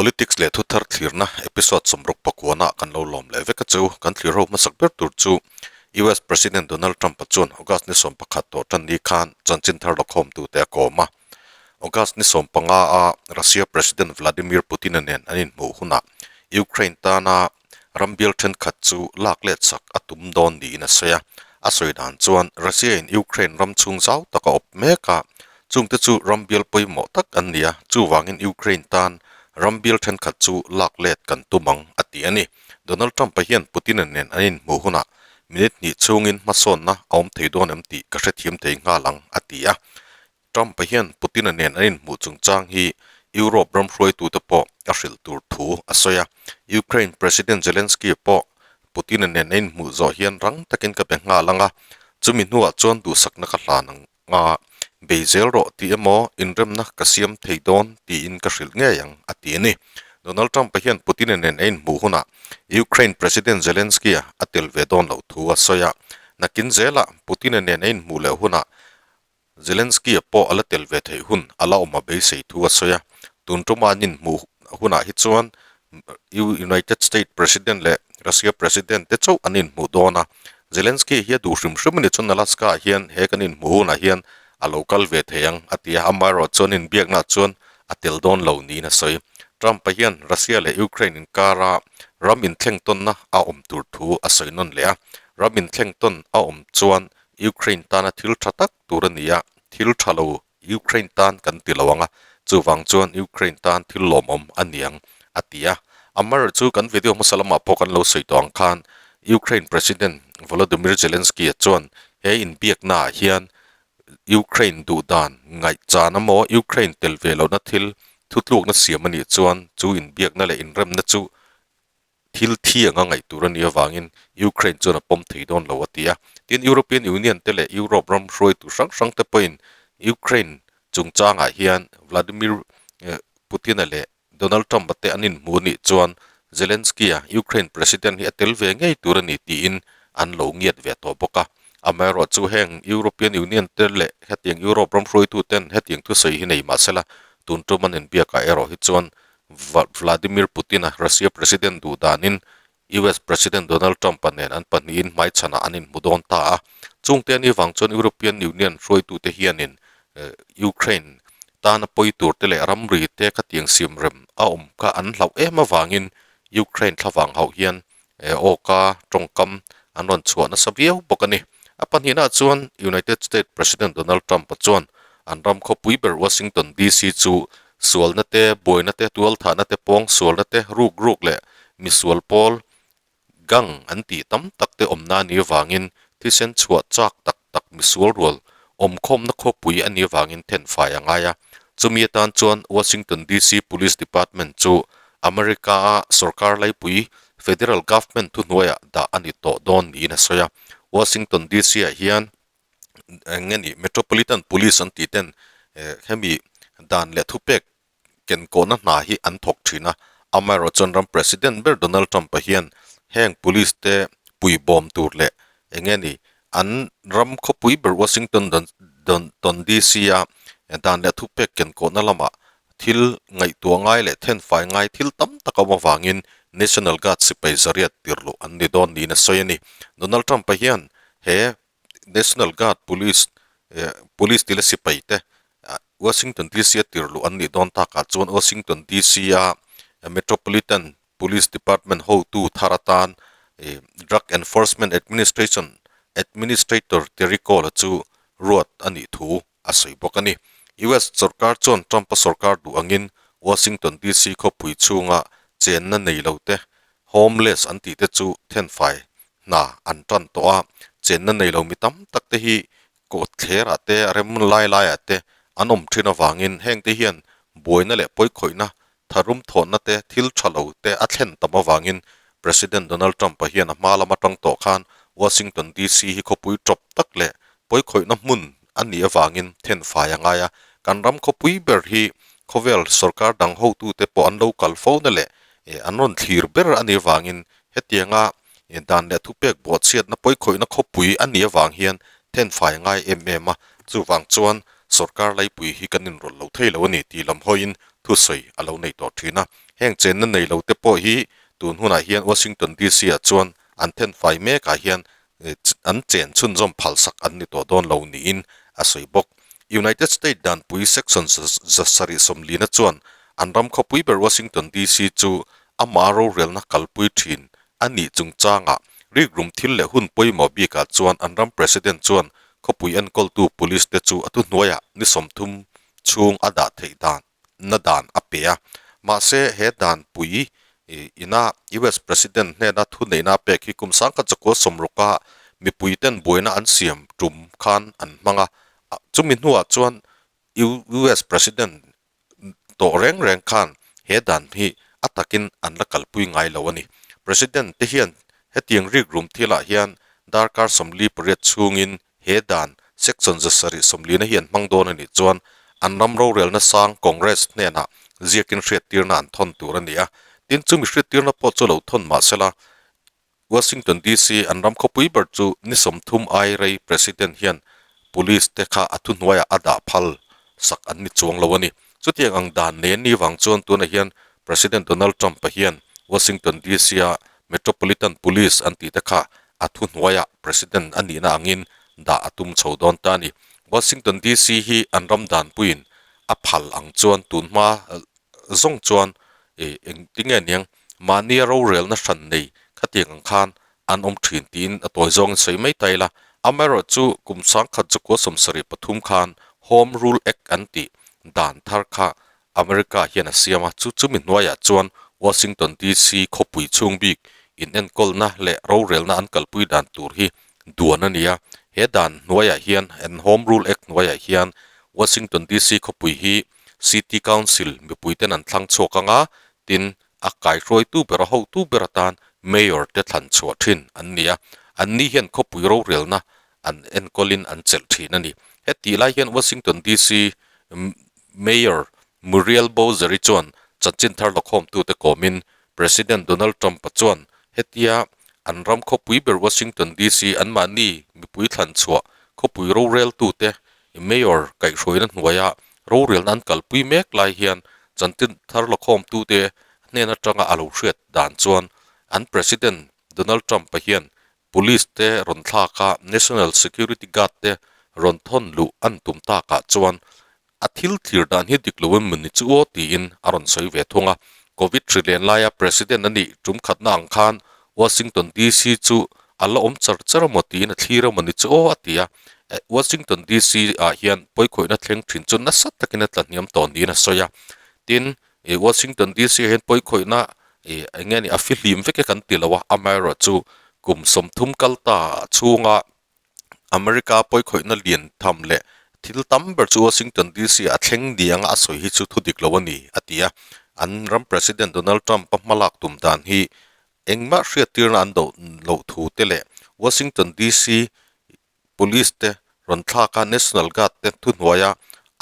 Politics leh thuthar thlirna episode 69 ah kan lo lawm leh vek a chu. Kan thlir ho hmasak ber tur chu US President Donald Trump-a chuan August ni 11 tawh tan ni khan chanchin thar lawkhawmtute a kawm a. August ni 15 a Russia President Vladimir Putin-a nen an inhmuh hunah Ukraine tana rambial thenkhat chu lak let sak a tum dawn niin a sawi a. A sawi dan chuan Russia-in Ukraine ram chhung zau tak a awp mek a, chungte chu rambial pawimawh tak an ni a, chuvangin Ukraine tan rambial thenkhat chu lak let kan tum ang, a ti a ni. Donald Trump-a hian Putin-a nen an inhmuh hunah minute hnih chhungin hmasawnna a awm thei dawn em tih ka hrethiam thei nghal ang, a ti a. Trump-a hian Putin-a nen an inhmuh chungchang hi Europe ram hruaitute pawh a hrilh tur thu a sawi a. Ukraine President Zelensky pawh Putin-a nen a inhmuh zawh hian rang takin ka be nghal ang a, chumi hnuah chuan duhsakna ka hlan ang a, bei zel rawh tih emaw inremna ka siam thei dawn tiin ka hrilh ngei ang, a ti a ni. Donald Trump-a hian Putin-a nen a inhmuh hunah Ukraine President Zelensky-a a tel ve dawn loh thu a sawi a. Nakin zelah Putin-a nen a inhmuh leh hunah Zelensky-a pawh a la tel ve theih hun a la awm a beisei thu a sawi a, tun tuma an inhmuh hunah hi chuan United States President leh Russia President te chauh an inhmuh dawn a. Zelensky hi a duh hrim hrim a ni chuan Alaska-ah hian he kan inhmuh hunah hian a lo kal ve thei ang a ti a, amaherawh chuan inbiaknaah chuan a tel dawn lo niin a sawi. Trump-a hian Russia leh Ukraine inkara ram inthleng tawnna a awm tur thu a sawi nawn leh a, ram inthleng tawn a awm chuan Ukraine tana thil tha tak tur a ni a, thil tha lo Ukraine tan kan ti lo ang a, chuvang chuan Ukraine tan thil lawmawm a ni ang, a ti a. Amar chu kan video hmasa lamah pawh kan lo sawi tawh ang khan Ukraine President Volodymyr Zelensky-a chuan he inbiaknaah hian Ukraine duhdan ngaihchan emaw Ukraine tel ve lohna thil thutlukna siam a nih chuan chu inbiakna leh inremna chu Thil thi anga ngaih tur a nih avangin Ukraine chuan a pawm thei dawn lo a ti a. Tin, European Union te leh Europe ram hruaitu hrang hrang te pawhin Ukraine chungchangah hian Vladimir Putin-a leh Donald Trump-a te an inhmu a nih chuan Zelensky-a Ukraine President hi a tel ve ngei tur a ni tiin an lo ngiat ve tawh bawk a. Amaherawhchu heng European Union te leh hetiang Europe ram hruaitu ten hetiang thusawi hi nei mahsela tun tum an inbiakah erawh hi chuan Vladimir Putin-a Russia President duh danin US President Donald Trump-a nen an pahnihin hmaichhanah an inhmu dawn ta a. Chungte a nih vang chuan European Union hruaitute hianin Ukraine tana pawi turte leh ramri te khatiang siamrem a awm kha an hlauh em avangin Ukraine thlavang hauh hian awka tawngkam an rawn chhuah nasa viau bawk a ni. A pahnihnaah chuan United States President Donald Trump-a chuan an ram khawpui ber Washington DC chu sualna te, buaina te, tualthahna te, pawng sualna te, ruk ruk leh misual pawl, gang, an tih tam tak te awmna a nih avangin thisen chhuah chak tak tak misual rual awmkhawmna khawpui a nih avangin thenfai a ngai a. Chumi atan chuan Washington DC Police Department chu America-a sorkar laipui, federal government, thuhnuaiah dah a ni tawh dawn niin a sawi a. Washington DC-ah hian eng nge ni Metropolitan Police an tih ten hemi dan leh thupek ken kawhna hna hi an thawk thin a, amaherawh chuan ram President ber Donald Trump-a hian heng police te puibawm tur leh eng nge ni an ram khawpui ber Washington Don DC-a dan leh thupek ken kawhna lamah thil ngaihtuah ngai leh thenfai ngai thil tam tak a awm avangin National Guard sipai zariat tirhluh an ni dawn niin a sawi a ni. Donald Trump-a hian he National Guard Police Police tila sipai te Washington DC a tirhluh an nih dawn takah chuan Washington DC a Metropolitan Police Department hotu thar atan Drug Enforcement Administration Administrator Terry Cole-a chu ruat a nih thu a sawi bawk a ni. US sorkar chuan Trump-a sorkar duh angin Washington DC khawpui chhunga chenna nei lo te homeless an tih te chu thenfai hna an tan tawh a, chenna nei lo mi tam tak te hi kawt thlerah te rem lai laiah te an awm thin avangin heng te hian buaina leh pawikhawihna tharum thawhna te thil tha lo te a thlen tam avangin President Donald Trump-a hian a hma lam atang tawh khan Washington DC hi khawpui tawp tak leh pawikhawihna hmun a nih avangin thenfai a ngai a, kan ram khawpui ber hi khawvel sorkar dang hotute pawh an lo kal fo na leh an rawn thlir ber a nih avangin hetianga dan leh thupek bawhchhiatna pawikhawihna khawpui a nih avang hian thenfai a ngai em em a, chuvang chuan Sorkar laipui hi kan inrawlh lo thei lo a ni tih lam hawiin thusawi a lo nei tawh thin a. Heng chenna nei lo te pawh hi tun hunah hian Washington DC ah chuan an thenfai mekah hian an chen chhunzawm phalsak an ni tawh dawn lo niin a sawi bawk. United States danpui Section 740 chuan an ram khawpui ber Washington DC chu amah rorelna kalpui thin a nih chungchangah rikrum thil leh hun pawimawh bikah chuan an ram President chuan khawpui enkawltu police te chu a thuhnuaiah ni 30 chhung a dah theih dan na dan a pe a. Mahse, he danpui ina US President hnena thuneihna a pek hi kum 1960 mipuiten buaina an siam tum khan an hmang a. Chumi hnuah chuan US President tawh reng reng khan he dan hi a takin an la kalpui ngai lo a ni. President te hian hetiang rikrum thilah hian darkar 48 chhungin He dan, Section 740 hi an hmang dawn a nih chuan an ram rorelna sang Congress hnenah ziakin hriattirna an thawn tur a ni a. Tin, chumi hriattirna pawh chu lo thawn mah sela, Washington DC an ram khawpui ber chu ni 30 ai rei President hian Police te kha a thuhnuaiah a dah phal sak an ni chuang lo a ni. Chutiang ang dan nen ni vang chuan tunah hian President Donald Trump-a hian Washington DC-a Metropolitan Police an tih te kha a thuhnuaiah President a nihna angin dah a tum chho dawn ta a ni. Washington DC hi an ram danpuiin a phal ang chuan tunhma zawng chuan engtinge niang mahnia rorelna hran nei khatiang ang khan an awm thin tiin a tawi zawngin sawi mai ta ila. Amaherawhchu kum 1973 khan Home Rule Act an tih dan thar kha America hian a siam a, chu chumi hnuaiah chuan Washington DC khawpui chhung bik inenkawlna leh rorelna an kalpui dan tur hi duan a ni a. He dan hnuaiah hian, an Home Rule Act hnuaiah hian Washington DC khawpui hi City Council mipuiten an thlang chhuak ang a, tin, a kaihruaitu ber a hotu ber atan Mayor te thlan chhuah thin an ni a. Anni hian khawpui rorelna an enkawlin an chelh thin a ni. Hetih lai hian Washington DC Mayor Muriel Bowser-i chuan chanchin thar lakhawmtute kawmin President Donald Trump-a chuan hetia an ram khawpui ber Washington DC anmahni mipui thlan chhuah khawpui roreltute Mayor kaihhruaina hnuaia rorelna an kalpui mek lai hian chanchin thar lakhawmtute hnen atanga a lo hriat dan chuan an President Donald Trump-a hian Police te rawn thlak a, National Security Guard te rawn thawn luh an tum takah chuan a thil thlir dan hi dik lo em ni chu aw tiin a rawn sawi ve thung a. Covid hri len laia President a nih tum khatna ang khan Washington DC chu a la awm char char emaw tiin a thlir emaw ni chu aw a ti a. Washington DC ah hian pawikhawihna thleng thin chu nasa takin a tla hniam tawh niin a sawi a. Tin, Washington DC ah hian pawikhawihna eng nge ni a fihlim vek e kan ti lo a, amaherawhchu kum 30 kal ta chhunga America pawikhawihna lian tham leh thil tam ber chu Washington DC ah a thleng ni anga a sawi hi chu thu dik lo a ni a ti a. An ram President Donald Trump a hmalak tum dan hi engmah hriattirna an doh loh thu te leh Washington DC Police te rawn thlak a National Guard te thuhnuaia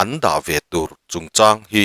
an dah ve tur chungchang hi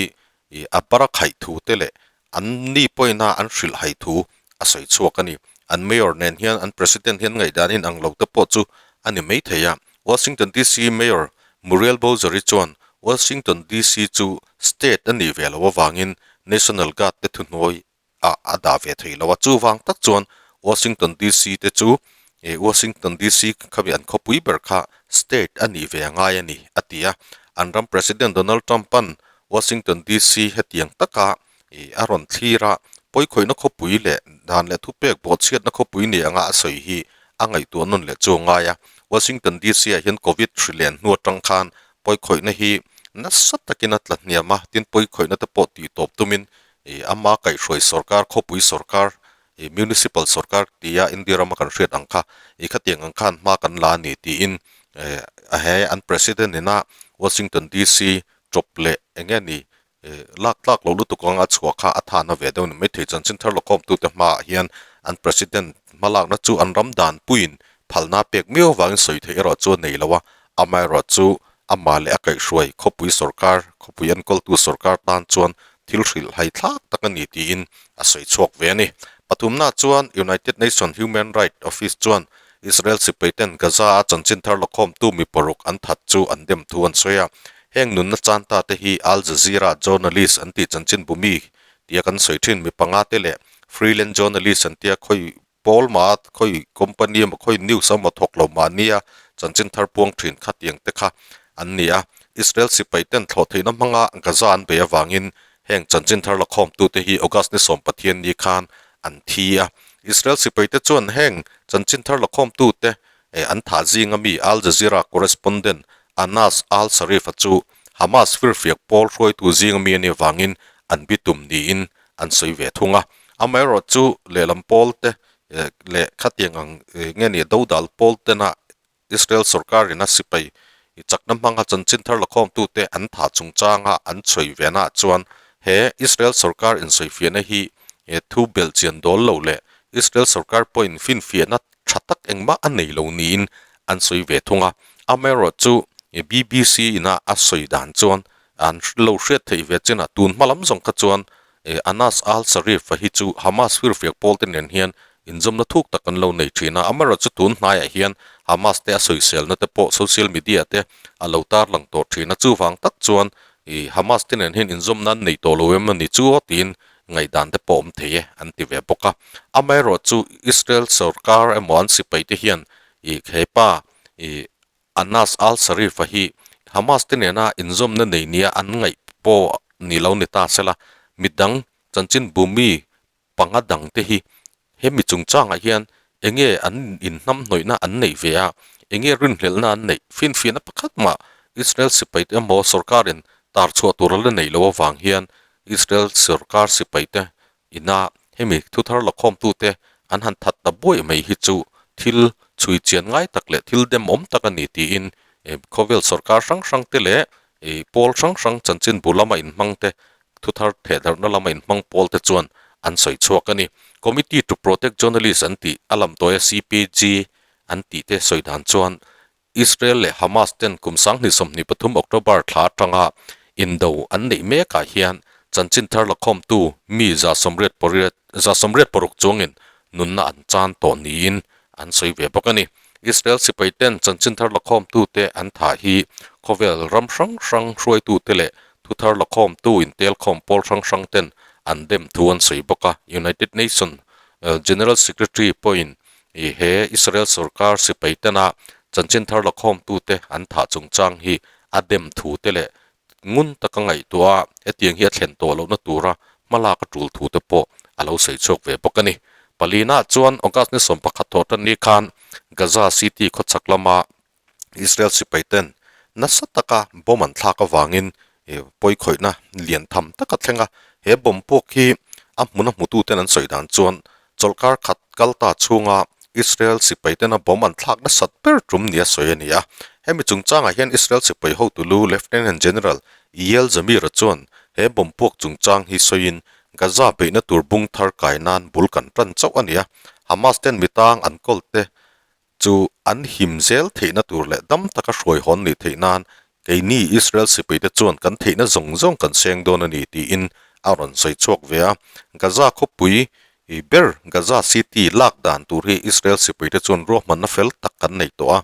a bara khaih thu te leh an ni pawina an hrilh hai thu a sawi chhuak a ni. An Mayor nen hian an President hian ngaihdan in ang lo te pawh chu a ni mai thei a. Washington DC Mayor Muriel Bowser-i chuan Washington DC chu state a nih ve loh avangin National Guard te thuhnuai ah a dah ve thei lo a, chuvang tak chuan Washington DC te chu ih Washington DC khami an khawpui ber kha state a nih ve a ngai a ni a ti a, an ram President Donald Trump an Washington DC hetiang taka ih a rawn thlir a, pawikhawihna khawpui leh dan leh thupek bawhchhiatna khawpui ni anga a sawi hi a ngaihtuah nawn leh chu a ngai a, Washington DC ah hian Covid hri len hnu atang khan pawikhawihna hi nasa takin a tla hniam a, tin pawikhawihna te pawh tihtawp tumin Ih ama kaihhruai sorkar, khawpui sorkar, ih municipal sorkar tia India rama kan hriat ang kha, ih khatiang ang khan hma kan la a ni tiin eh a he an president ina Washington DC chawp leh eng nge ni eh lak tlak loh lutuk anga a chhuah kha a thana ve deuh ni maithei chuan chinthar lawkhawmtute hmaah hian an president hmalakna chu an ram danpuiin phalna pek miau avangin sawi theih erawh chu a nei lo a, amaherawhchu Amah leh a kaihhruai khawpui sorkar, khawpui enkawltu sorkar tan chuan thil hrilh hai thlak tak a ni tiin a sawi chhuak ve a ni. Pathumna chuan United Nation Human Right Office chuan Israel sipaiten Gaza-a chanchin thar lawkhawmtu mi paruk an that chu an dem thu an sawi a. Heng nunna chan ta te hi Al Jazeera journalist an tih chanchinbu mi tia kan sawi thin mi panga te leh freelance journalist an tia khawi pawl mah khawi company emaw khawi news emaw thawk lo mahnia chanchin thar puang thin kha tiang te kha an ni a. Israel sipai ten thlawh theihna hmanga Gaza an bei avangin heng chanchin thar la khawmtute hi August ni sawm Pathian ni khan an thi a. Israel sipai te chuan heng chanchin thar la khawmtute an thah zinga mi Al Jazeera correspondent Anas al-Sharif-a chu Hamas firfiak pawl hruaitu zinga mi a nih avangin an bitum niin an sawi ve thung a. Amaherawhchu lehlam pawl te leh khatiang ang nge ni dodal pawl tena Israel sorkarin a sipai chakna hmanga chanchin thar lakhawmtute an thah chungchanga an chhawi venaah chuan he Israel sorkar insawifiahna hi thu belhchian dawl lo leh Israel sorkar pawhin finfiahna tha tak engmah a nei lo niin an sawi ve thung a. Amaherawhchu BBC ina a sawi dan chuan an lo hriat theih ve chin a, tun hma lam zawng kha chuan Anas al-Sharif-a hi chu Hamas firfiak pawl te nen hian inzawmna thuk tak an lo nei thin a. Amaherawhchu tun hnaiah hian Hamas te a sawiselna te pawh social media te a lo tarlang tawh thin a, chuvang tak chuan Hamas te nen hian inzawmna an nei tawh lo em a ni chu aw tiin ngaihdan te pawh awm thei e an ti ve bawk a. Amaherawhchu Israel sorkar emaw an sipai te hian ih hepa ih Anas al-Sharif-a hi Hamas te nena inzawmna nei nia an ngaih pawh ni lo ni ta sela, midang chanchin bumi panga dang te hi hemi chungchangah hian enge an inhnamhnawihna an neih ve a, enge rinhlelhna an neih finfiahna pakhat mah Israel sipai te emaw sorkarin tar chhuah tur a la neih loh avang hian Israel sorkar sipai te ina hemi thuthar lakhawmtute an han that ta buaih mai hi chu thil chhui chian ngai tak leh thil demawm tak a ni tiin khawvel sorkar hrang hrang te leh pawl hrang hrang chanchinbu lama inhmang te thuthar thehdarhna lama inhmang pawl te chuan an sawi chhuak a ni. Committee to Protect Journalists an tih a lamtawia CPJ an tih te sawi dan chuan Israel leh Hamas ten kum 2023 October thla atanga indo an neih mekah hian chanchin thar lakhawmtu mi 180 186 chuangin nunna an chan tawh niin an sawi ve bawk a ni. Israel sipai ten chanchin thar lakhawmtute an thah hi khawvel ram hrang hrang hruaitute leh thuthar lakhawmtu intelkhawm pawl hrang hrang ten an dem thu an sawi bawk a. United Nation General Secretary pawhin I he Israel sorkar sipai tena chanchin thar lakhawmtute an thah chungchang hi a dem thu te leh ngun taka ngaihtuah a, hetiang hi a thlen tawh lohna tura hmalak a tul thu te pawh a lo sawi chhuak ve bawk a ni. Palina chuan August ni 11 thawh tan ni khan Gaza City khawchhak lama Israel sipai ten nasa taka bomb an thlak avangin pawikhawihna lian tham tak a thleng a, he bomb puak hi a hmun a hmutu ten an sawi dan chuan chawlhkar khat kal ta chhunga Israel sipai tena bomb an thlak nasat ber tum nia sawi a ni a. Hemi chungchangah hian Israel sipai hotu lu Lieutenant General Eyal Zamir-a chuan he bomb puak chungchang hi sawiin Gaza beihna tur bung thar kai nan bul kan tan chauh a ni a, Hamas ten mitang an kawl te Chu an him zel theihna tur leh dam taka hruai hawn nih theih nan keini Israel sipaite chuan kan theihna zawng zawng kan seng dawn a ni tiin a rawn sawi chhuak ve a. Gaza khawpui ber Gaza City lak dan tur hi Israel sipaite chuan ruahmanna fel tak kan nei tawh a.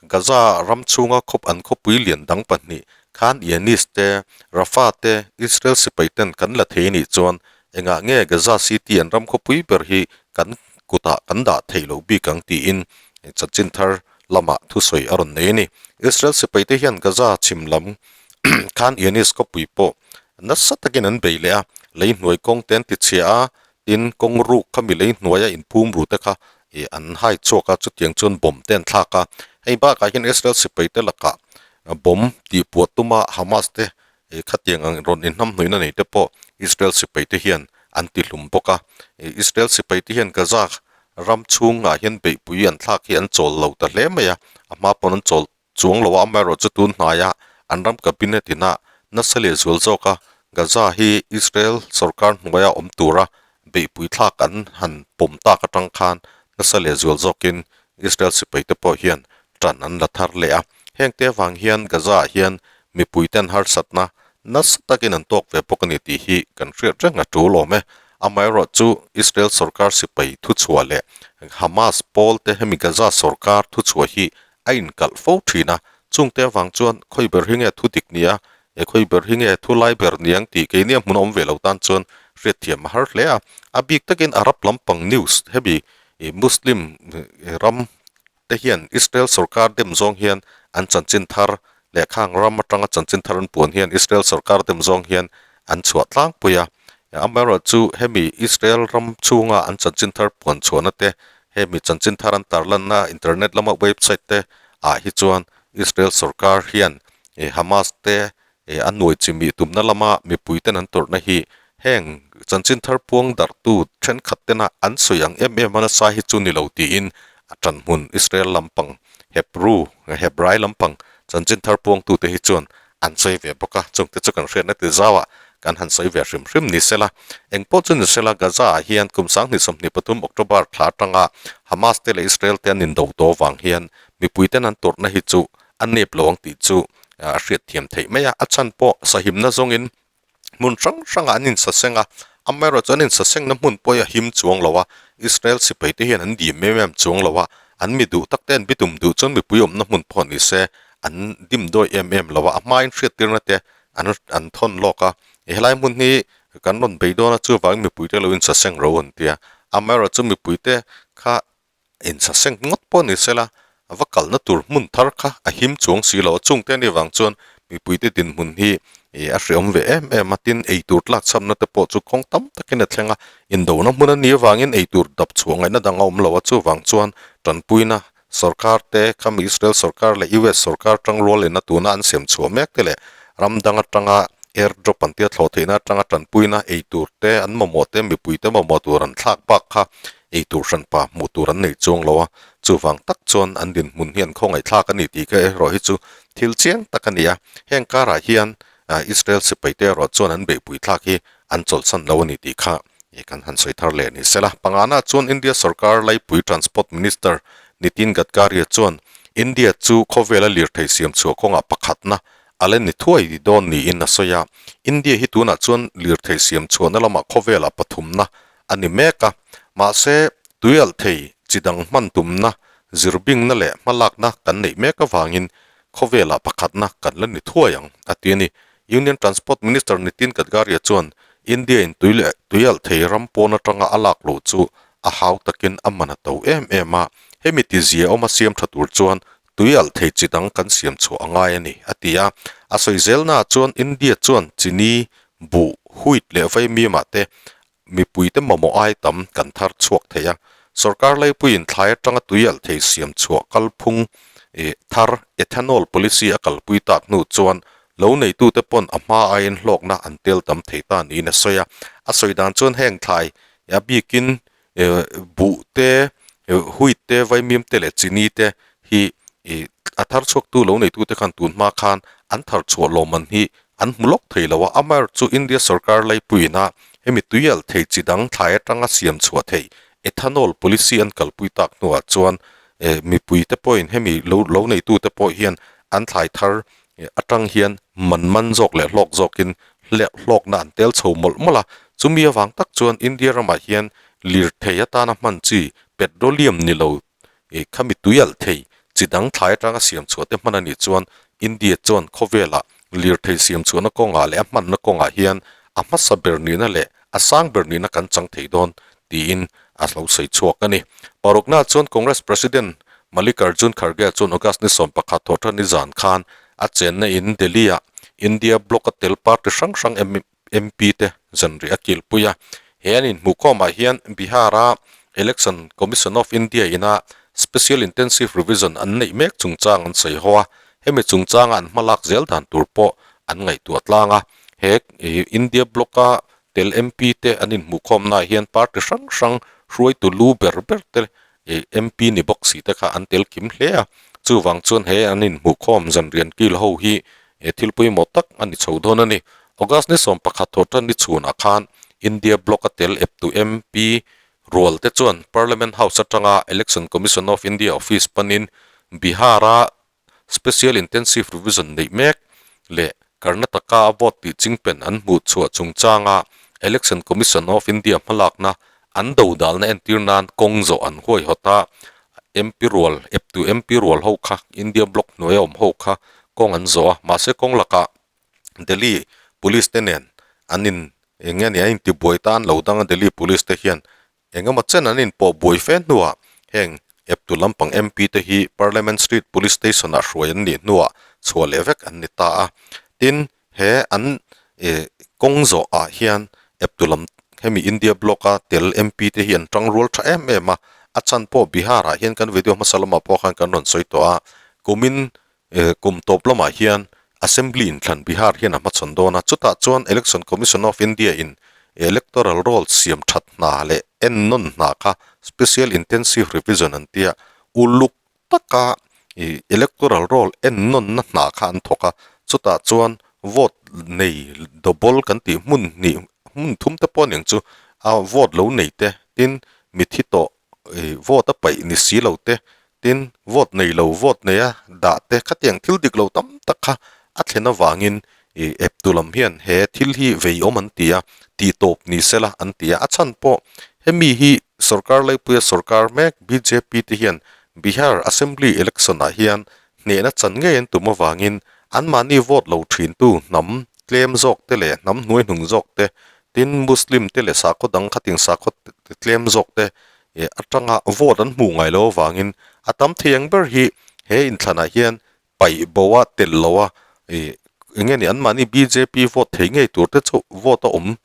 Gaza ram chhunga khawp an khawpui lian dang pahnih Khan Younis te, Rafah te Israel sipaiten kan la thei nih chuan engah nge Gaza City an ram khawpui ber hi kan kutah kan dah theih loh bik ang tiin chanchin thar lamah thusawi a rawn nei a ni. Israel sipaite hian Gaza chhim lam Khan Younis khawpui pawh nasa takin an bei leh a, lei hnuai kawng te an ti chhia a, tin kawng ruk kha mi lei hnuaia inphum ru te kha an hai chhuak a, chutiang chuan bomb te an thlak a. Hei bakah hian Israel sipaite lakah bomb tihpuah tuma Hamas te Khatiang ang rawn inhnamhnuihna nei te pawh Israel sipaite hian an ti hlum bawk a. Israel sipaite hian Gaza ram chhungah hian beihpui an thlak hi an chawl lo ta hle mai a, a hma pawn an chawl chuang lo a, amaherawhchu tun hnaia an ram cabinet ina nasa leh zual zawk a, Gaza hi Israel sorkar hnuaia awm tura beihpui thlak an han pawm tak atang khan nasa leh zual zawkin Israel sipaite pawh hian tan an la thar leh a. Hengte avang hian Gaza-ah hian mipuiten harsatna nasa takin an tawk ve bawk a ni tih hi kan hriat reng a tul awm e. Amaherawhchu Israel sorkar sipai thuchhuah leh Hamas pawl te hemi Gaza sorkar thuchhuah hi a inkalh fo thin a, chungte avang chuan khawi ber hi nge thu dik nia He khawi ber hi nge thu lai ber niang tih keini a hmun a awm ve lo tan chuan hriatthiam a har hle a. A bik takin Arab lampang news hemi ih Muslim ram te hian Israel sorkar dem zawng hian an chanchin thar leh khang ram atanga chanchin thar an puan hian Israel sorkar dem zawng hian an chhuah tlangpui a. Amaherawhchu hemi Israel ram chhunga an chanchin thar puan chhuahna te hemi chanchin thar an tarlanna internet lama website te ah hi chuan Israel sorkar hian ih Hamas te ih a nuai chimih tumna lama mipui ten an tawrhna hi heng chanchin thar puang darhtu thenkhat tena an sawi ang em em a nasa hi chu ni lo tiin a tanhmun Israel lampang Hebrew Hebrai lampang chanchin thar puangtute hi chuan an sawi ve bawk a, chungte chu kan hriatna ti zauah kan han sawi ve hrim hrim ni sela. Engpawh chu ni sela Gaza ah hian kum 2023 October thla atanga Hamas te leh Israel te an indo tawh avang hian mipui ten an tawrhna hi chu a nep lo ang tih chu a hriat thiam theih mai a, a chhan pawh sahimna zawngin hmun hrang hrangah an insaseng a, amaherawhchu an insasengna hmun pawh hi a him chuang lo a, Israel sipai te hian an dim em em chuang lo a, an mi duh tak te an bitum duh chuan mipui awmna hmun pawh ni se an dim dawi em em lo a, a hmain hriattirna te an an thawn lawk a, helai hmun hi kan rawn bei dawn a chuvangin mipui te lo insaseng ro an ti a, amaherawhchu mipui te kha Insaseng ngawt pawh ni sela, a va kalna tur hmun thar kha a him chuang si lo a, chungte anih vang chuan mipuite dinhmun hi a hreawm ve em em a, tin eitur tlak chhamna te pawh chu kawng tam takin a thleng a, indona hmun a nih avangin eitur dap chhuah ngaihna dang a awm lo a, chuvang chuan tanpuina sorkar te khami Israel sorkar leh US sorkar tangrual ina tuna an siam chhuah mek te leh ram dang atanga air drop an tia thlawh theihna atanga tanpuina eitur te an mamawh te mipuite mamawh tur an thlak bak kha ei tur hranpa hmuh tur an nei chuang lo a, chuvang tak chuan an dinhmun hi an khawngaihthlak a ni tih ka erawh hi chu thil chiang tak a ni a, heng karah hian Israel sipaite erawh chuan an beihpui thlak hi an chawlhsan lo a ni tih kha kan han sawi thar leh ni sela. Pangana chuan India sorkar laipui Transport Minister Nitin Gadkari chuan India chu khawvela lirthei siam chhuah kawngah pakhatna a la ni thuai dawn niin a sawi a, India hi tunah chuan lirthei siam chhuahna lamah khawvelah pathumna a ni mek a, mahse tuialh thei chi dang hman tumna, zirbingna leh hmalakna kan neih mek avangin khawvelah pakhatna kan la ni thuai ang, a ti a ni. Union Transport Minister Nitin Gadkari chuan India-in tui leh tuialh thei ram pawn atanga a lak loh chu a hau takin a man a to em em a, hemi tizia awma siam tha tur chuan tuialh thei chi dang kan siam chhuah a ngai a ni, a ti a. A sawi zelnaah chuan India chuan chini, buh, wheat leh vaimimah te Mipuite mamawh ai tam kan thar chhuak thei a, sorkar leipuiin thlai atanga tui alh thei siam chhuah kalphung ih thar ethanol policy a kalpui tak hnu chuan lo neitute pawn a hma aiin hlawkna an tel tam thei ta niin a sawi a. A sawi dan chuan heng thlai a bikin buh te, wheat te, vaimim te leh chini te hi ih a thar chhuaktu lo neitute khan tun hma khan an thar chhuah lawmman hi An hmu lawk thei lo a, amaherawh chu India sorkar laipuiina hemi tuialh thei chi dang thlai atanga siam chhuah theih ethanol policy an kalpui tak hnuah chuan mipuite pawhin hemi lo lo neitute pawh hian an thlai thar atang hian man man zawk leh hlawk zawkin hlawkna an tel chho mawlh mawlh a, chumi avang tak chuan India ramah hian lirthei atana hman chi petroleum ni lo Ih, khami tui alh thei, chi dang thlai atanga siam chhuah te hman a nih chuan India chuan khawvelah lirthei siam chhuahna kawngah leh a hmanna kawngah hian a hmasa ber nihna leh a sang ber nihna kan chang thei dawn tiin a lo sawi chhuak a ni. Parukna chuan Congress President Mallikarjun Kharge chuan August ni 11 thawhṭha ni zan khan a chenna in Delhi-ah India Bloc a tel party hrang hrang MP te zanriah a kilpui a. He an inhmuhkhawmah hian Bihar-a Election Commission of India ina Special Intensive Revision an neih mek chungchang an sawi ho a, hemi chungchanga an hmalak zel dan tur pawh an ngaihtuah tlang a. He India Bloc-a tel MP te an inhmuhkhawmnaah hian party hrang hrang hruaitu lu ber ber te MP ni bawk si te kha an tel kim hle a, chuvang chuan he an inhmuhkhawm zanrian kil ho hi he thil pawimawh tak a ni chho dawn a ni. August ni 11 thawhtan ni chhunah khan India Bloc a tel eptu MP rual te chuan Parliament House atanga Election Commission of India office panin Bihar-a Special Intensive Revision neih mek leh Karnataka a vote tih chingpen an hmuh chhuah chungchanga Election Commission of India hmalakna an dodalna entir nan kawng zawh an huaihawt a, MP rual eptu MP rual ho kha India Bloc hnuaia awm ho kha kawng an zawh a, mahse kawng lakah. Delhi Police te nen an in eng nge ni a intibuai tan lo dang a Delhi Police te hian eng emaw chen an inpawh buai fe hnuah heng eptu lampang MP te hi Parliament Street Police Station ah hruai an nih hnuah chhuah leh vek an ni ta a. Tin, he an ih kawng zawh ah hian eptu lam hemi India bloc a tel MP te hi an tang rual tha em em a, a chhan pawh Bihar ah hian kan video hmasa lamah pawh khan kan rawn sawi tawh a, kumin Kum tawp lamah hian Assembly inthlan Bihar hian a hmachhawn dawn a, chutah chuan Election Commission of India in Electoral Roll siam that hna leh ennawn hna kha Special Intensive Revision an tia, uluk taka Electoral Roll ennawnna hna kha an thawk a, chutah chuan vote nei double kan tih hmun hnih hmun thum te pawh aniang chu a vote lo nei te tin mithi tawh vote a paih ni si lo te, tin vote nei lo vote nei a dah te khatiang thil dik lo tam tak kha a thlen avangin ih eptu lam hian he thil hi vei awm an ti a, tih tawp ni sela an ti a, a chhan pawh hemi hi sorkar laipuia sorkar mek bjp te hian Bihar Assembly election ah hian hnehna chan ngei an tum avangin anmahni vote lo thintu hnam tlem zawk te leh hnam hnuaihnung zawk te Tin, Muslim te leh sakhaw dang khatin sakhaw tlem zawk te atanga vote an hmuh ngai lo avangin a tam thei ang ber hi he inthlanah hian paih bo a tel lo a, eng nge ni anmahni bjp vote thei ngei tur te chu vote a awm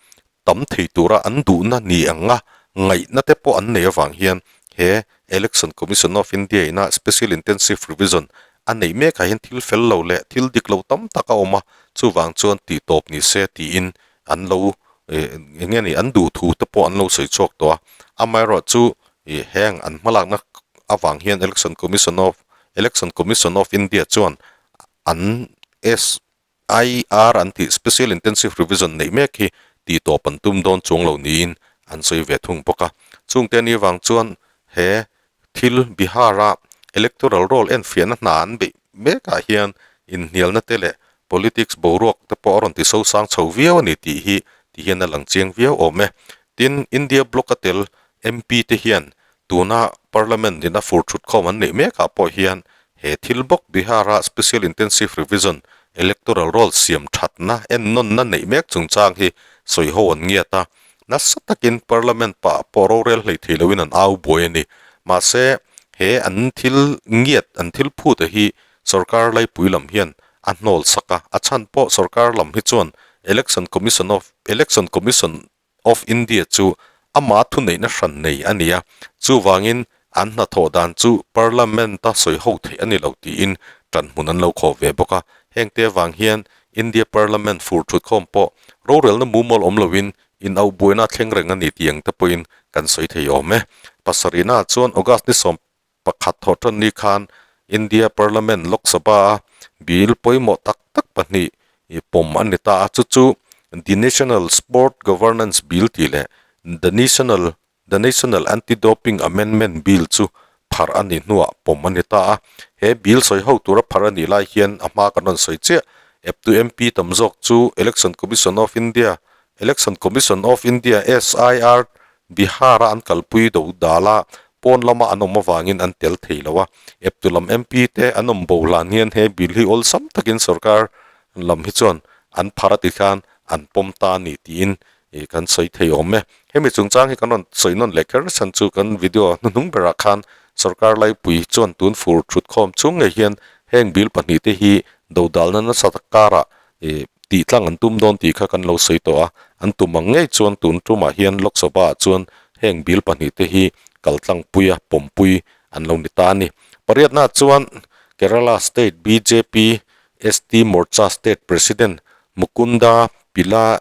tam thei tura an duhna ni anga ngaihna te pawh an nei avang hian he Election Commission of India ina Special Intensive Revision a neih mekah hian thil fel lo leh thil dik lo tam tak a awm a, chuvang chuan tih tawp ni se tiin an lo eng nge ni an duh thu te pawh an lo sawi chhuak tawh a, amaherawh chu ih heng an hmalakna avang hian Election Commission of Election Commission of India chuan an SIR an tih Special Intensive Revision neih mek hi tih tawp an tum dawn chuang lo niin an sawi ve thung bawk a, chungte ni avang chuan he thil Bihar-a electoral roll enfiahna hna an beih mekah hian inhnialna te leh politics boruak te pawh a rawn ti sosang chho viau a ni tih hi ti hian a lang chiang viau awm e. Tin, India bloc a tel MP te hian tuna Parliament in a fur thut khawm an neih mekah pawh hian he thil bawk Bihar-a Special Intensive Revision electoral roll siam thatna ennawnna neih mek chungchang hi sawiho an ngiat a, Nasa takin Parliament pah pawh rorel hlei thei loin an au buai a ni. Mahse, he an thil ngiat, an thil phut a hi sorkar laipui lam hian a hnawl sak a. A chhan pawh sorkar lam hi chuan Election Commission of Election Commission of India chu ama thuneihna hran nei a ni a. Chuvangin an hnathawh dan chu Parliament-a sawi ho theih a ni lo tiin ṭanhmun an lo khawh ve bawk a. Hengte avang hian India Parliament fur thutkhawm pawh rorelna mumal awm loin inauh buaina a thleng reng a ni tih ang te pawhin kan sawi thei awm e. Pasarihnaah chuan August ni 11 thawhṭan ni khan India Parliament Lok Sabha-a bill pawimawh tak tak pahnih pawm a ni ta a, chu chu The National Sport Governance Bill tih leh The National The National Anti-Doping Amendment Bill chu pharh a nih hnuah pawm a ni ta a. He bill sawi ho tura pharh a nih lai hian a hma kan rawn sawi chiah. Eptu MP tam zawk chu Election Commission of India, Election Commission of India, SIR, Bihar-a an kalpui do dala pawn lama an awm avangin an tel thei lo a. Eptu lam MP te an awm bo hlan hian he bill hi awlsam takin sorkar lam hi chuan an pharh a ti khan an pawm ta a ni tiin Ih kan sawi thei awm e. Hemi chungchang hi kan rawn sawi nawn leh kher chhan chu kan video hnuhnung berah khan sorkar laipui chuan tun fur thut khawm chung ngei hian heng bill pahnih te hi dodalna nasa tak karah ih tih tlang an tum dawn tih kha kan lo sawi tawh a. An tum ang ngei chuan tun tumah hian Lok Sabha ah chuan heng bill pahnih te hi kal tlangpui a pawmpui an lo ni ta a ni. Pariatna chuan Kerala State bjp ST Morcha State President Mukunda Pillai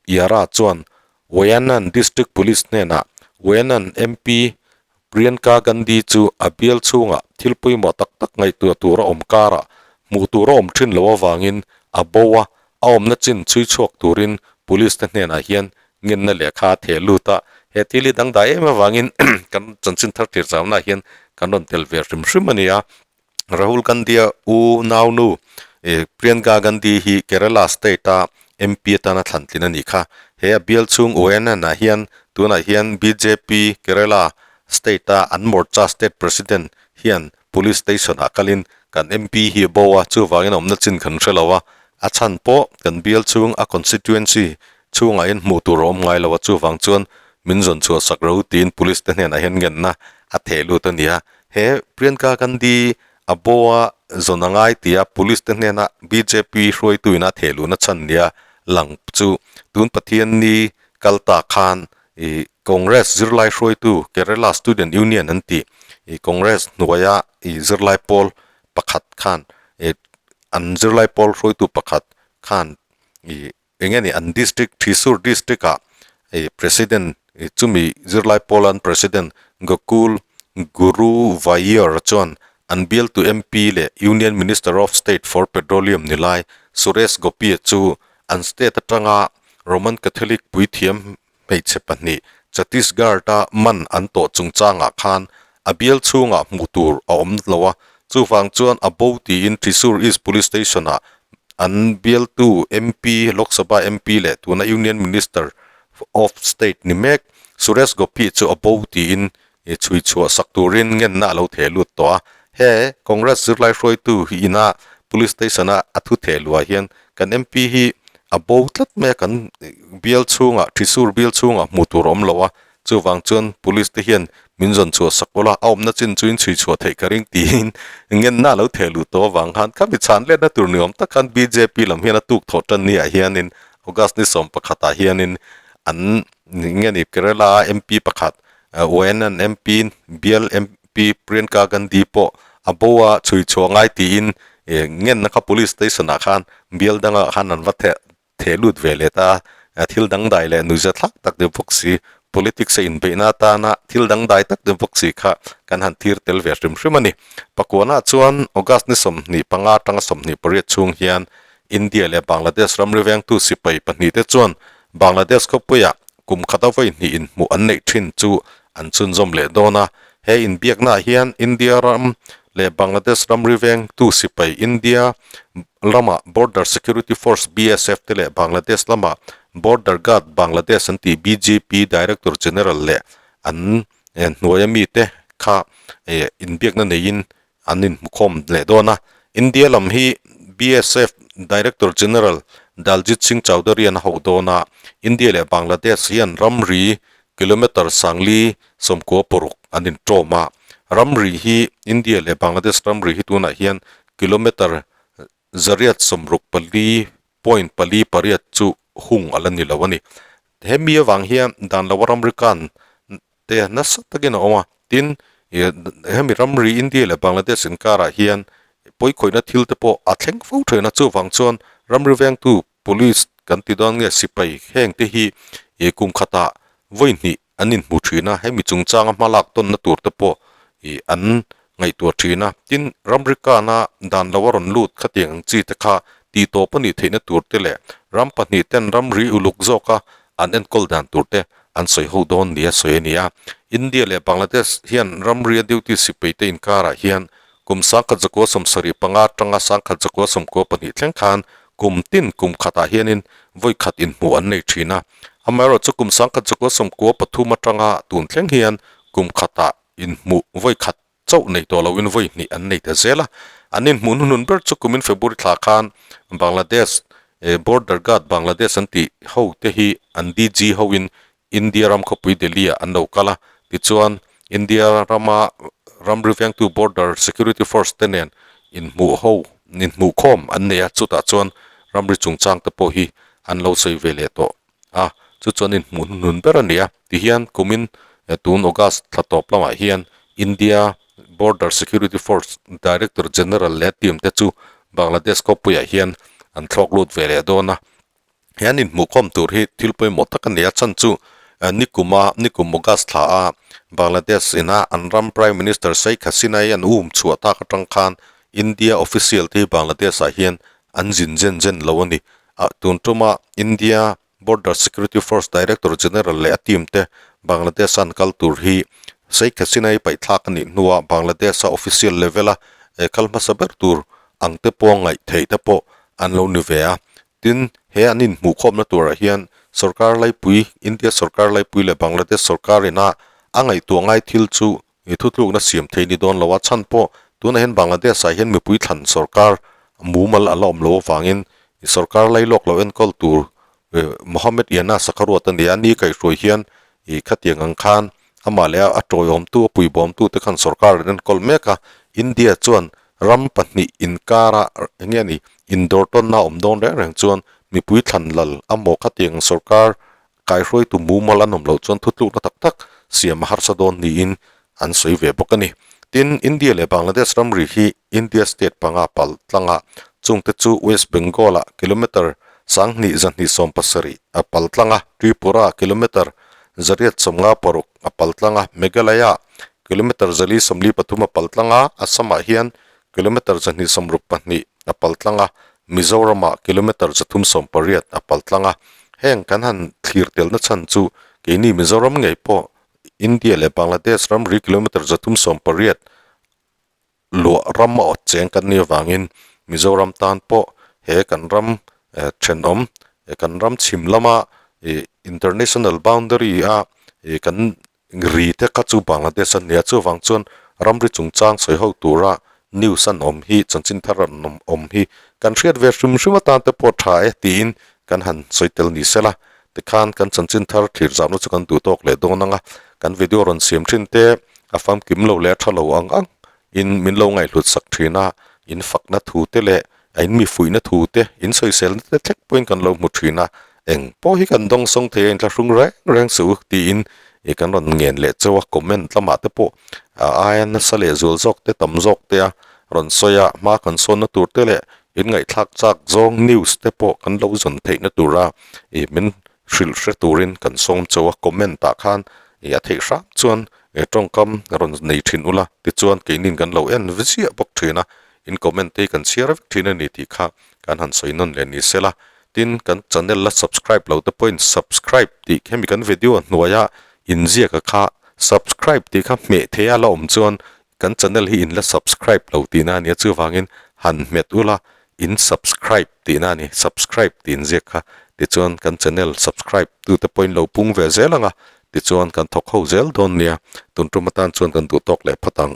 Yara chuan Wayanad District Police hnenah Wayanad MP Priyanka Gandhi chu a bial chhungah thil pawimawh tak tak ngaihtuah tur a awm karah hmuh tur a awm thin loh avangin a bo a, a awmna chin chhui chhuak turin Police te hnenah hian ngenna lehkha a theh lut a. He thil hi dangdai em avangin kan chanchin thar thlir zaunaah hian kan rawn tel ve hrim hrim a ni a. Rahul Gandhi-a u naunu Priyanka Gandhi hi Kerala state-a MP atana thlantlin a nih kha. He a bial chhung Wayanad-ah hian tunah hian bjp Kerala state-a an Morcha state president hian police station-ah kalin kan MP hi a bo a, chuvangin a awmna chin kan hre lo a, A chhan pawh kan bial chhung a constituency chhungah hian hmuh tur a awm ngai lo a, chuvang chuan min zawn chhuah sak ro tiin police te hnenah hian ngenna a theh lut a ni a. He Priyanka Gandhi a boa zawn a ngai tia police te hnena bjp hruaitu ina theh luhna chhan nia lang chu tun Pathianni kal ta khan ih Congress zirlai hruaitu Kerala Student Union an tih ih Congress hnuaia ih zirlai pawl pakhat khan ih an zirlai pawl hruaitu pakhat khan ih eng nge ni an district Thrissur district ah ih president ih chumi zirlai pawl an president Gokul Guruvayur chuan an bialtu MP leh Union Minister of State for Petroleum ni lai Suresh Gopi chu an state atanga Roman Catholic puithiam hmeichhe pahnih Chhattisgarh-a man an tawh chungchangah khan a bial chhungah hmuh tur a awm lo a, chuvang chuan a bo tiin Thrissur East Police Station-ah an bialtu MP, Lok Sabha MP leh tuna Union Minister of State ni mek Suresh Gopi chu a bo tiin chhui chhuah sak turin ngenna a lo theh lut tawh a. He Congress zirlai hruaitu hi ina Police Station-a a thu theh luah hian kan MP hi a bo tlat mai a, kan bial chhungah, Thrissur bial chhungah hmuh tur a awm lo a, chuvang chuan Police te hian min zawn chhuah sak ula, a awmna chin chu in chhui chhuah theih ka ring tiin ngenna a lo theh luh tawh avang khan kha mi chhan letna tur ni awm tak khan bjp lam hian a tuk thawh tan ni ah hianin August ni sawm pakhatah hianin an nge ni Kerala-a MP pakhat Wayanad MP bial MP Priyanka Gandhi pawh a bo a chhui chhuah ngai tiin ngenna kha police station ah khan bial dangah khan an va theh theh lut ve leh ta a, thil dangdai leh nuihza thlak tak deuh bawk si politics a inbeihna atana thil dangdai tak deuh bawk si kha kan han thir tel ve hrim hrim a ni. Pakuana chuan August ni 25 atanga 28 chhung hian India leh Bangladesh ramri vengtu sipai pahnih te chuan Bangladesh khawpuiah Kum khata vawi hnih inhmuh an neih thin chu an chhunzawm leh dawn a. He inbiaknaah hian India ram leh Bangladesh ramri vengtu sipai India lama Border Security Force, BSF, te leh Bangladesh lama Border Guard Bangladesh an tih BGP Director General leh an hnuaia mite kha inbiakna neiin an inhmukhawm leh dawn a. India lam hi BSF Director General Daljit Singh Chaudhary an hauh dawn a, India leh Bangladesh hian ramri kilometre sangli sawmkua paruk an intawm a. Ramri hi India leh Bangladesh ramri hi tunah hian kilometre zariat sawmruk pali point pali pariat chu hung a la ni lo a ni. Hemi avang hian dan loa ramri kan te nasa takin a awm a, tin hemi ramri India leh Bangladesh inkarah hian pawikhawihna thil te pawh a thleng fo thin a, chuvang chuan ramri vengtu police kan ti dawn nge sipai heng te hi ih kum khatah vawi hnih an inhmu thin a, hemi chungchanga hma lak tawnna tur te pawh ih an ngaihtuah thin a, tin ramri kana dan lo a rawn lut khatiang ang chi te kha tih tawp a nih theihna tur te leh ram pahnih ten ramri uluk zawka an enkawl dan tur te an sawi ho dawn nia sawi a ni a. India leh Bangladesh hian ramria duty sipai te inkarah hian kum 1975 atanga 1992 thleng khan kum tin kum khatah hianin vawi khat inhmuh an nei thin a. Amaherawhchu kum 1993 atanga tun thleng hian kum khatah inhmuh vawi khat chauh nei tawh loin vawi hnih an nei ta zel a. An inhmuh hnuhnun ber chu kumin February thla khan Bangladesh Border Guard Bangladesh an tih ho te hi an DG hoin India ram khawpui Delhi ah an lo kal a. Tichuan India rama ramri vengtu Border Security Force te nen inhmuh ho inhmuh khawm an nei a, chutah chuan ramri chungchang te pawh hi an lo sawi ve leh tawh. a, chu chuan inhmuh hnuhnun ber a ni a, tihian kumin tun August thla tawp lamah hian India Border Security Force Director General leh team te chu Bangladesh khawpuiah hian an thlawk lut ve leh dawn a, he an inhmuhkhawm tur hi thil pawimawh tak a ni a, chhan chu nikuma nikum August thla a Bangladesh ina an ram Prime Minister Sheikh Hasina i an um chhuah tak atang khan India official te hi Bangladesh ah hian an zin zen zen lo a ni. Ah tun tuma India Border Security Force Director General leh a team te Bangladesh a an kal tur hi Sheikh Hasina i paihthlak a nih hnuah Bangladesh a official level a kal hmasa ber tur ang te pawh ngaih theih te pawh an lo ni ve a. Tin, he an inhmuhkhawmna turah hian sorkar laipui, India sorkar laipui leh Bangladesh sorkar ina a ngaihtuah ngai thil chu I thutlukna siam thei ni dawn lo a chhan pawh tunah hian Bangladesh ah hian mipui thlan sorkar mumal a la awm lo avangin Sorkar lailawk lo enkawl tur Mohammed Yunus a kha ruat a ni a, ni kaihhruai hian ih khatiang ang khan amah leh a tawiawmtu a puibawmtu te khan sorkar an enkawl mek a, India chuan ram pahnih inkara eng nge ni indawr tawnna a awm dawn reng reng chuan mipui thlan lal amaw khatiang sorkar kaihhruaitu mumal an awm loh chuan thutlukna tak tak siam a harsa dawn niin an sawi ve bawk a ni. Tin, India leh Bangladesh ramri hi India state panga pal tlanga chungte chu West Bengal-ah kilometre 72 170 a pal tlang a, Tripura-ah kilometre 156 a pal tlang a, Meghalaya-ah kilometre 443 a pal tlang a, Assam-ah hian kilometre 262 a pal tlang a, Mizoram-ah kilometre 380 a pal tlang a. Heng kan han thlir telna chhan chu keini Mizoram ngei pawh India leh Bangladesh ramri kilometre 380 luah ram a awt cheng kan nih avangin Mizoram tan pawh he kan ram thenawm kan ram chhim lama ih international boundary a ih kan ri te kha chu Bangladesh a nia chuvang chuan ramri chungchang sawi ho tura news an awm hi chanchin thar an awm hi kan hriat ve hrim hrim atan te pawh tha e tiin kan han sawi tel ni sela tikhan kan chanchin thar thlir zahna chu kan duh tawk leh dawn ang a kan video rawn siam thin te a famkim lo leh a tha lo ang ang in min lo ngaihhlut sak thin a in fakna thu te leh a in mi fuihna thu te in sawiselna te thlek pawhin kan lo hmu thin a eng pawh hi kan dawng sawng thei a inthlahrung reng reng suh u tiin ih kan rawn ngen leh chauh a comment lamah te pawh a aia nasa leh zual zawk te tam zawk te a rawn sawi a hma kan sawnna tur te leh in ngaihthlak chak zawng news te pawh kan lo zawn theihna tura ih min hrilh hre turin kan sawm chauh a comment ah khan ih a theih hram chuan ih tawngkam rawn nei thin ula tichuan keinin kan lo en ziah bawk thin a in comment te hi kan chhiar vek thin a ni tih kha kan han sawi nawn leh ni sela tin kan channel la subscribe lo te pawhin subscribe tih hemi kan video hnuaia inziak a kha subscribe tih kha hmeh theih a la awm chuan kan channel hi in la subscribe lo tihna a nia chuvangin han hmet ula in subscribe tihna a ni subscribe tih inziak kha tichuan kan channel subscribe tute pawhin lo pung ve zel ang a tichuan kan thawk ho zel dawn nia tun tum atan chuan kan duh tawk leh phawt ang.